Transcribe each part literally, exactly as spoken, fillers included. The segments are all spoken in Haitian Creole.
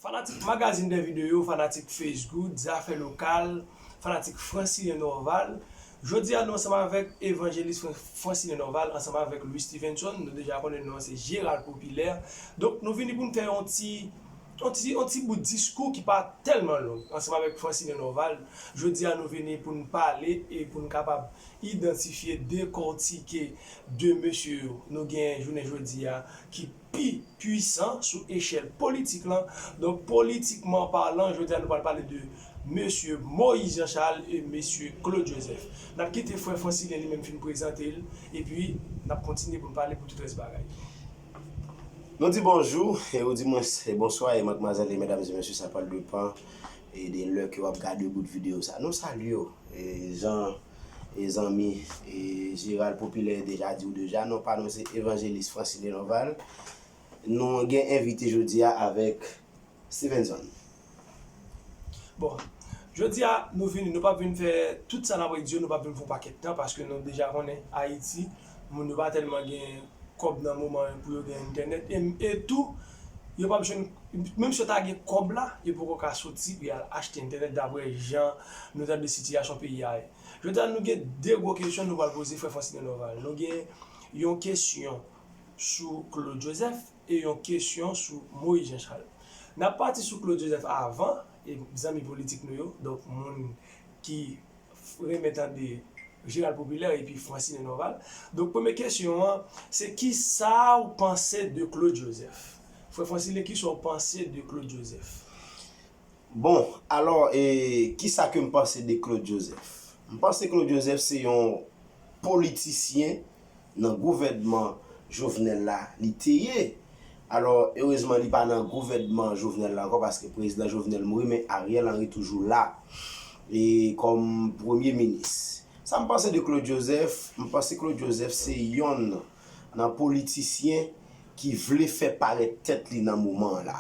Fanatik Magazine des Vidéos, fanatik Feel Good, Zafè Lokal, fanatik Francilien Norval, jodi a nou ansanm avèk Evanjelis Fran- Francilien Norval, ansanm avèk Louis Stevenson, nou deja konnen non an se Jeral Popilè. Donk nou vini pou n fè yon ti, yon ti, yon ti bout diskou ki pa tèlman long, ansanm avèk Francilien Norval. Jodi a nou vini pou n pale e pou n kapab idantifye, dekòtike de mesye yo nou gen jounen jodi a ki pi pwisan sou echèl politik lan. Donk politikman palan, jodi a nou pral pale de mesye Moïse Jean Charles e mesye Claude Joseph. N ap kite frè Francilien li menm fin prezante l, epi n ap kontinye pou n pale pou tout rès bagay. Nou di bonjou, e ou di mwen se bonswa, e madmwazèl e medam e mesye, sa pral depan e de lè ke w ap gade bout videyo sa. Nou salye w, e jan e zanmi e Jeral Popilè deja di w deja, non pa nou se Evanjelis Francilien Norval. Nou gen envite jodi a avèk Stevenson. Bon, jodi a nou vini, nou p ap vin fè tout sa n ap di yo, nou p ap vin fè yon pakèt tan paske nou deja konnen Ayiti, moun yo pa tèlman gen kòb nan moman pou yo gen entènèt e, e tou yo p ap jwenn, menm si yo ta gen kòb la, yo poko ka soti pou y al achte entènèt daprè jan nou tande sitiyasyon peyi a ye. Jodi a nou gen de gwo kesyon nou pral poze frè Francilien Norval. Nou gen yon kesyon sou Claude Joseph e yon kesyon sou Moïse Jean Charles. N ap pati sou Claude Joseph avan, e zanmi politik nou yo, donk moun ki renmen tande Jeral Popilè epi Francilien Norval. Donk premye kesyon an se kisa w panse de Claude Joseph? Frè Francilien, kisa w panse de Claude Joseph? Bon, alò, e kisa ke m panse de Claude Joseph? M panse Claude Joseph se yon politisyen nan gouvènman Jovenel la li te ye. Alò, erezman li pa nan gouvènman Jovenel la ankò paske prezidan Jovenel mouri, men Ariel Henry toujou la e kòm premye minis. Sa m panse de Claude Joseph? M panse Claude Joseph se yonn nan politisyen ki vle fè parèt tèt li nan moman an la,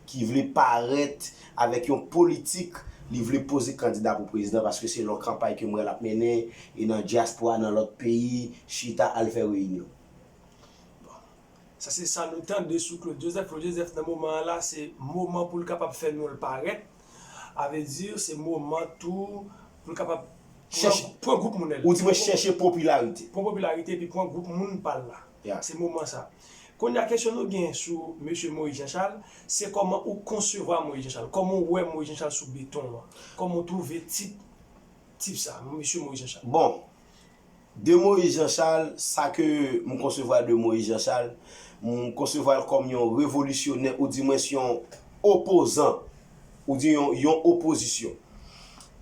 ki vle parèt avèk yon politik li vle poze kandida pou prezidan paske se yon kanpay ke m wè l ap mennen e nan dyaspora, nan lòt peyi, chita al fè reyinyon. Sa se sa nou tande sou Claude Joseph. Claude Joseph nan moman an la se moman pou l kapab fè non l parèt. A vle di se moman tou pou l kapab pran gwoup moun el. Ou di mwen chèche popilarite. Pran popilarite epi pran gwoup moun pa l la. Se moman sa. Kounye a kesyon nou gen sou mesye Moïse Jean Charles, se kòman ou konsevwa Moïse Jean Charles, kòman w wè Moïse Jean Charles sou beton an, kòman w twouve tip, tip sa, mesye Moïse Jean Charles? Bon, de Moïse Jean Charles, sa ke m konsevwa de Moïse Jean Charles, m konsevwa l kòm yon revolisyonè oudimwens yon opozan, ou di yon, yon opozisyon.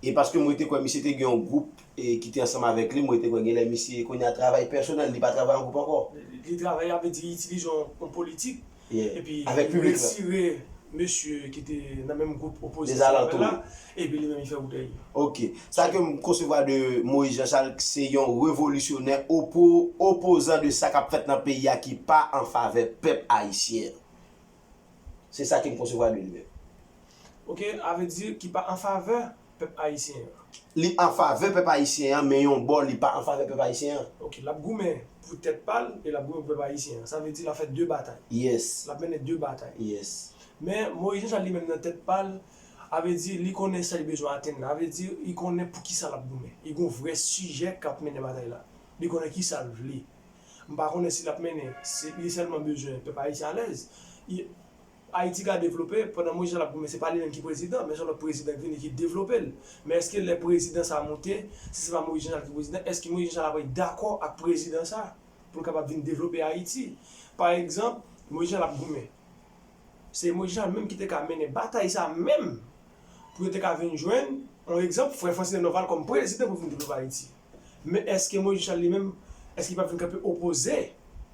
E paske mwen te kwè misye te gen yon gwoup e ki te ansanm avèk li, mwen te kwè genlè misye kounye a travay pèsonèl, li pa travay an gwoup ankò. Li travay, a vle di li itilize yon, yon politik epi avèk li piblik la. Retire mesye ki te nan menm gwoup opozisyon avè l la, epi li menm li fè wout li. Ok. Sa ke m konsevwa de Moïse Jean Charles, se yon revolisyonè opo, opozan de sa k ap fèt nan peyi a ki pa an favè pèp ayisyen an. Se sa ke m konsevwa de li menm. Ok, a vle di ki pa an favè pèp ayisyen an. Li an favè pèp ayisyen an, men yon bò li pa an favè pèp ayisyen an. Ok, l ap goumen pou tèt pa l e l ap goumen pou pèp ayisyen an. Sa vle di l ap fè de batay. Yes. L ap mennen de batay. Yes. Men Moïse Jean Charles li menm nan tèt pa l, a vle di li konnen sa li bezwen atenn la. A vle di li konnen poukisa l ap goumen. Li gon vrè sijè k ap mennen batay la. Li konnen kisa l vle. M pa konnen si l ap mennen, se, li sèlman bezwen pèp ayisyen alèz. Ayiti ka devlope, pandan Moïse Jean Charles ap goumen, se pa li menm ki prezidan, men se yon lòt prezidan ki vini ki devlope l. Men èske lè prezidan sa a moute, si se pa Moïse Jean Charles ki prezidan, èske Moïse Jean Charles ap dakò ak prezidan sa a pou l kapab vin devlope Ayiti? Pa egzanp, Moïse Jean Charles ap goumen. Se Moïse Jean Charles menm ki te ka mennen batay sa a menm pou yo te ka vin jwenn, yon egzanp, frè Francilien Norval kòm prezidan pou vin devlope Ayiti. Men èske Moïse Jean Charles li menm, èske li p ap vin kanpe opoze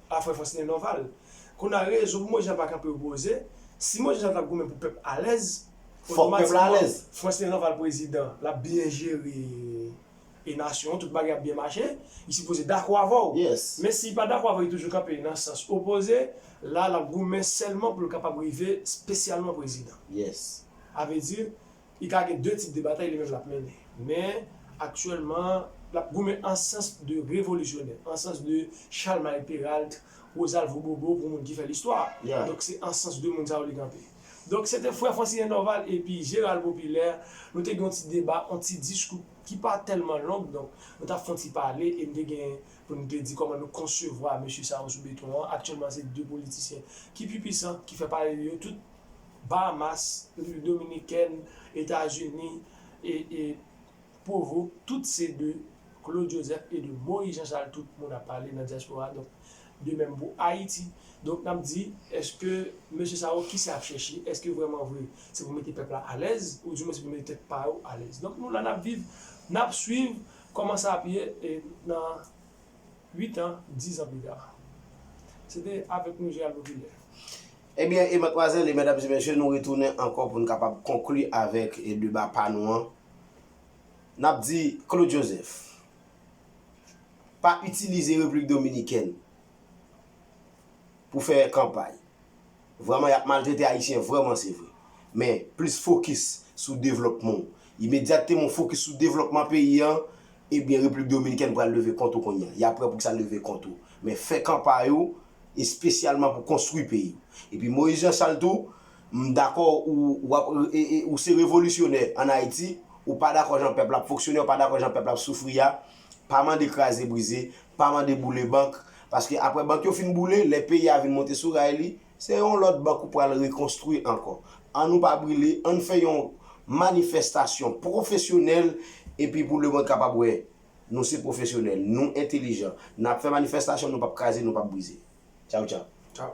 a frè Francilien Norval? Kounye a rezon pou Moïse Jean pa kanpe opoze, si Moïse Jean t ap goumen pou pèp alèz, fòk pèp la alèz. Francilien Norval prezidan, l ap byen jere e nasyon an, tout bagay ap byen mache, li sipoze dakò avè w. Men si li pa dakò avè w, li toujou kanpe nan sans opoze, la l ap goumen sèlman pou l kapab rive espesyalman prezidan. A vle di, li ka gen de tip de batay li menm l ap mennen. Men aktyèlman, l ap goumen an sans de revolisyonè, an sans de Charlemagne Péralte, Rosalvo Bobo pou moun ki fè listwa. Donk se an sans de moun sa yo li kanpe. Donk, se te frè Francilien Dorval epi Gérald Populaire. Nou te gen yon ti deba, yon ti diskou ki pa tèlman long. Donk, nou t ap fè yon ti pale e nou te gen pou nou te di kòman nou konsevwa mesye sa yo sou beton an. Aktyèlman, se de politisyen ki pi pwisan, ki fè pale de yo tout. Bahamas, Repiblik Dominikèn, Etazini, e, e Provo, tout se de Claude Joseph e de Moïse Jean Charles tout moun ap pale nan dyaspora. Donk, de menm pou Ayiti. Donk, n ap di, èske mesye sa yo, kisa y ap chèche? Èske vrèman vre, se pou mete pèp la alèz, oudimwen se pou mete tèt pa yo alèz? Donk, nou la, n ap viv, n ap swiv kòman sa ap ye, e, nan uit an, diz an pita. Se te avèk nou, Gérald Populaire. Ebyen, e matmwazèl e medam e mesye, nou retounen ankò pou n kapab konkli avèk e deba pa nou an. N ap di Claude Joseph, pa itilize Repiblik Dominikèn pou fè kanpay. Vrèman, y ap maltrete Ayisyen, vrèman, se vre. Men, plis fokis sou devlòpman w. Imedyatman w fokis sou devlòpman peyi an, ebyen, Repiblik Dominikèn pral leve kont ou kounye a. Y ap prè pou sa leve kont ou. Men fè kanpay ou, espesyalman pou konstwi peyi w. Epi Moïse Jean Charles tou, m dakò ou, ou, ap, e, e, ou se revolisyonè ann Ayiti, ou pa dakò jan pèp la ap fonksyone, ou pa dakò jan pèp la ap soufri a, pa mande kraze brize, pa mande boule bank, paske apre bank yo fin boule, lè peyi a vin monte sou ray li, se yon lòt bank ou pral rekonstwi ankò. Ann nou pa brile, ann fè yon manifestasyon pwofesyonèl, epi pou lemonn kapab wè nou se pwofesyonèl, nou entelijan, n ap fè manifestasyon, nou p ap kraze, nou p ap brize. Tchaw, tchaw. Tchaw.